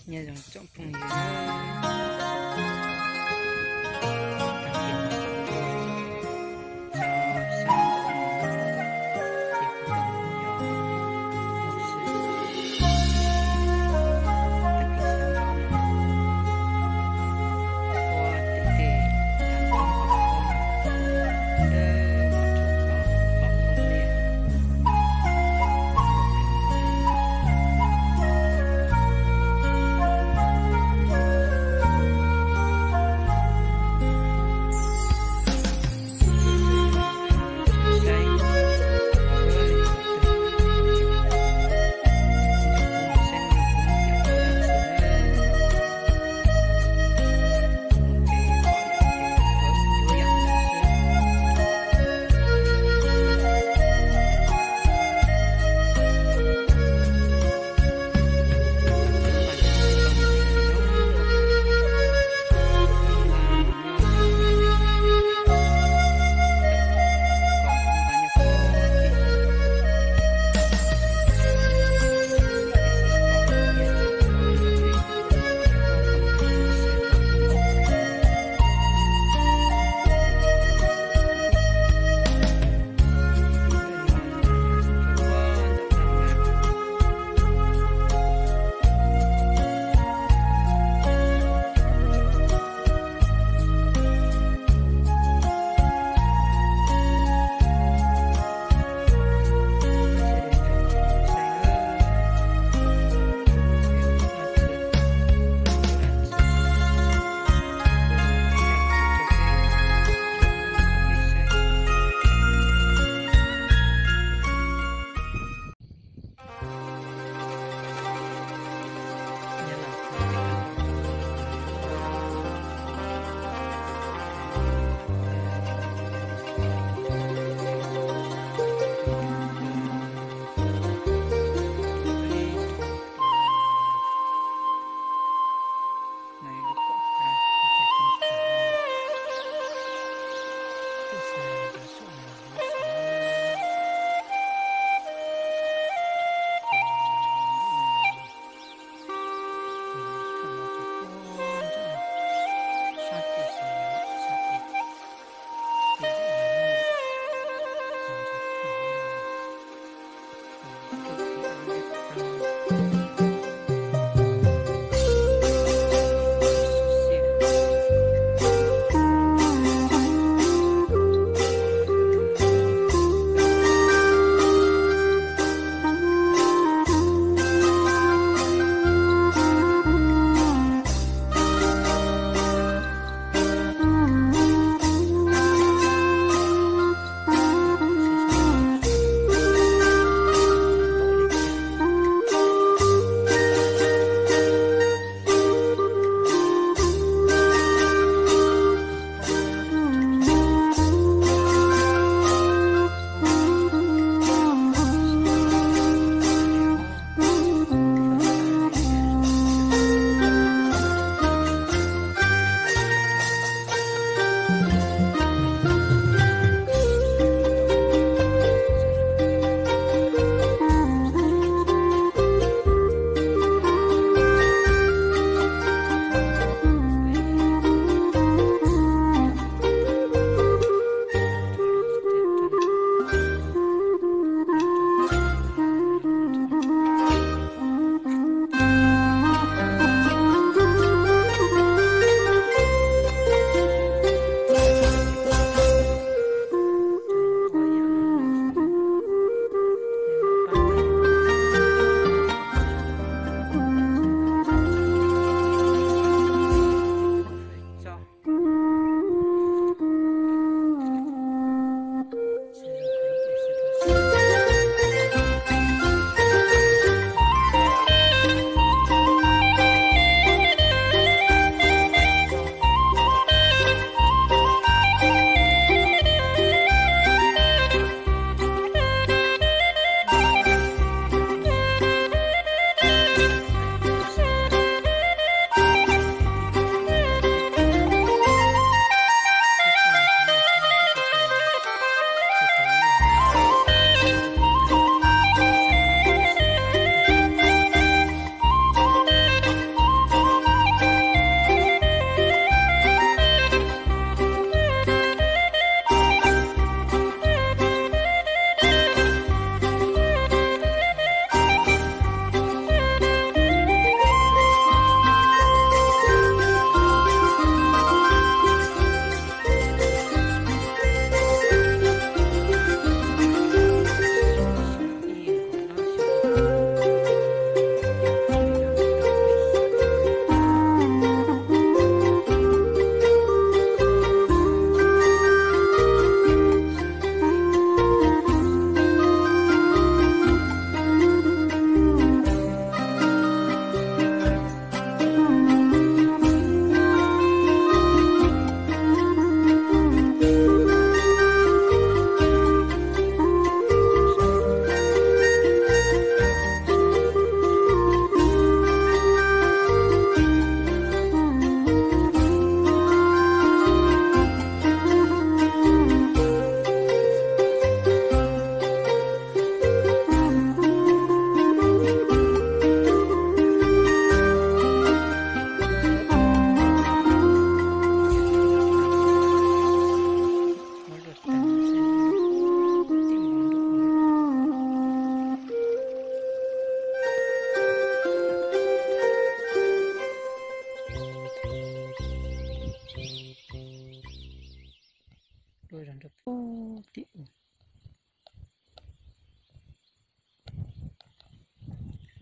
Nyob zoo tsoom phooj ywg, tag kis no kuv tuaj txog sab nraum no, ces kuv tuaj mus yos lub sij hawm, tag kis sab nraum no, ua tej tej hav ntoob hav pob, dawb mus rau tom los phooj liaj.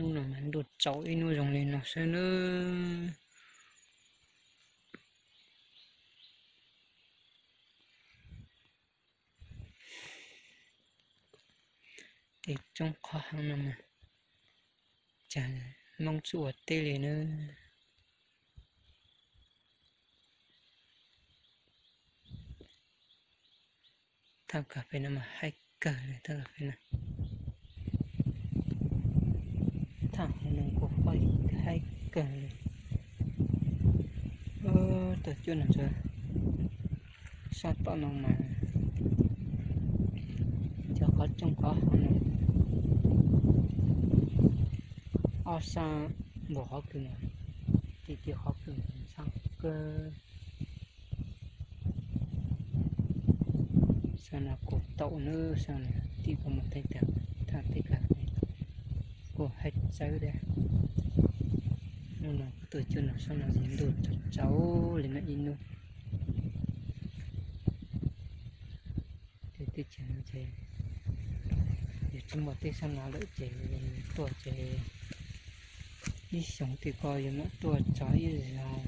Hnub no mas ntuj tsaus ib hnub zoo li no xwb nawb. Tej roob qhov heev no mas cas Hmoob tsis ua teb li nawb. Thaj kas fes no mas haib kawg li, thaj kas fes no. Thaj hauv no kuj haib kawg li. Tuaj cuab no sab tom no mas cov qhov rooj qhov hav no ob sab npog qhov kws no, ti ti qhov kws no txhab kawg. Sab no kuj tau nawb, sab no tim kuj muaj tej tag thaj teb kas fes kuj haib txawv thiab. Hnub no tuaj cuab no sab no ntuj tsaus tsaus li no ib hnub. Tej teb chaws no ces yog tsis muaj teb sab no lawm ces tuaj ces ib xyoos tim ko yuav mam tuaj txog ib zaug.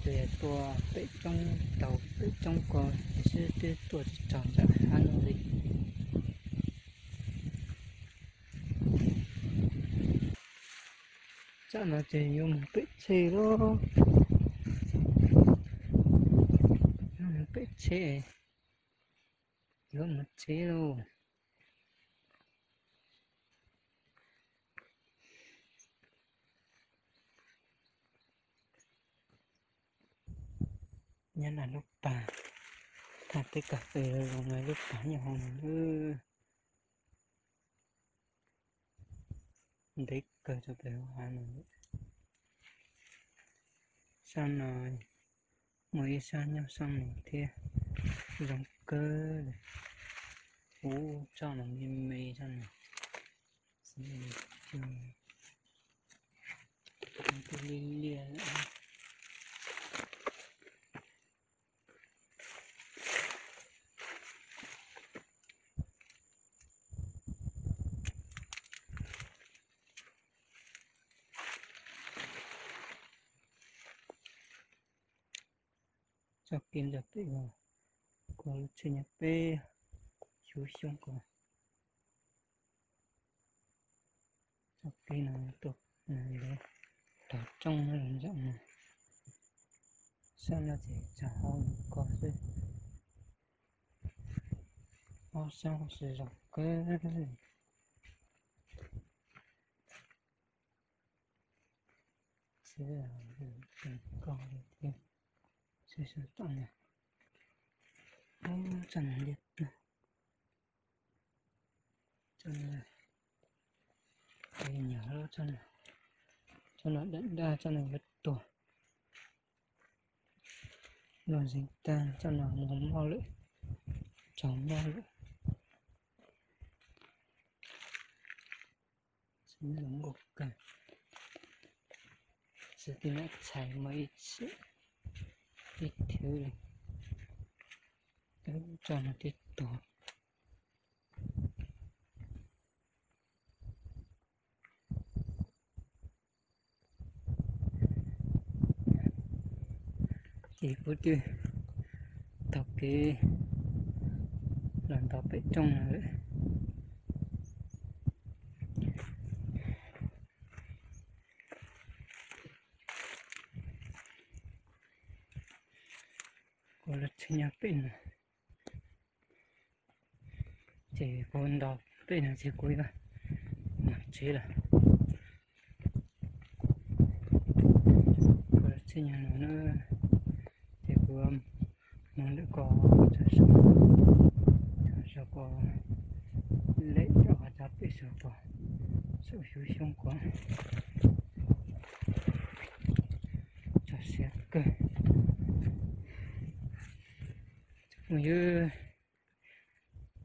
Ces yog tuaj pem roob taug pem roob ko ces xwb twb tuaj tsis txog nram hav no li. Tsam no ces yuav mus pem tsheb lauj. Yuav mus pem tsheb, yuav mus tsev lauj. Nyob no lub pas, thaj teb kas fes zoo no lub pas nyob hauv no. Ntev kawg rau pem hauv hav no. Sab no muaj ib sab nyob sab no thiab, zoo kawg li. Ub, tsob no me me tsob no, xws li liab liab lawm. Txoj kev ntawm pem no, kuv lub tsheb nyob pem, xyuv xyoob ko. Txoj kev no tuaj ntawd tog roob los ntawm no. Sab no ces txog hauv ko xwb. Ob sab sib zoo kawg. Xib ko thiab, xib sab tom no, txoj no liab ploog, txoj no nyuag, txoj no daj daj, txoj no yuav tuag. Luag ntxeev tag, txoj no mus moj lawm, tsaus maj lawm. Txij no nkauj kawg, txij tij nam txhais muaj ib txhia, ib thwv li, txoj no twb tuag. Ces kuv twb taug kev los ntawm pem roob no lawm. Kuv lub tsheb nyob pem no, ces kuv nto pem no ces kuv yuav mus tsev lawm. Kuv lub tsheb nyob no na, ces kuv mus ntawm ko, txog ko, lem rau qhov cov pem saum ko, saum xyuv xyoob ko. Txog siab kawg. Mus ywg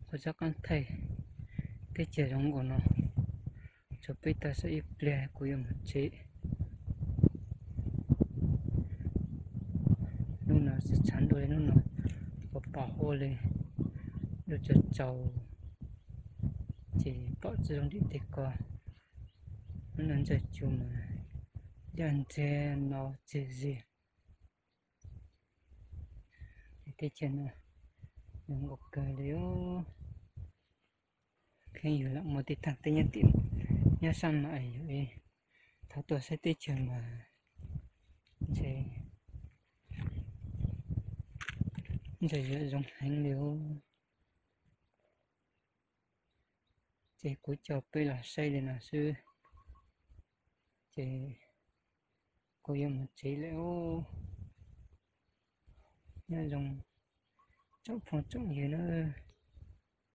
qhov tsob qab thaij teb chaws zoo nkaus no, tsuas peb tau saib ib pliag kuv yuav mus tsev. Hnub no tsis tshav ntuj li, hnub no pos pos huab li, ntuj tsaus tsaus, ces pom tsis zoo nrim tej ko. Hnub no Ntxawg Tsuas mas yaj ntseg no tseg zig. Teb chaws no zoo nkauj kawg li os. Kheev yug lam muaj tib tag teb nyob tim, nyob sab no es yog thov tuaj saib teb chaws mas ntshe ntxawg yuav zoo heev li os. Ces kuv coj peb los saib li no xwb, ces kuv yuav mus tsev lawm os. Nyob zoo tsoom phooj tsoom ywg na.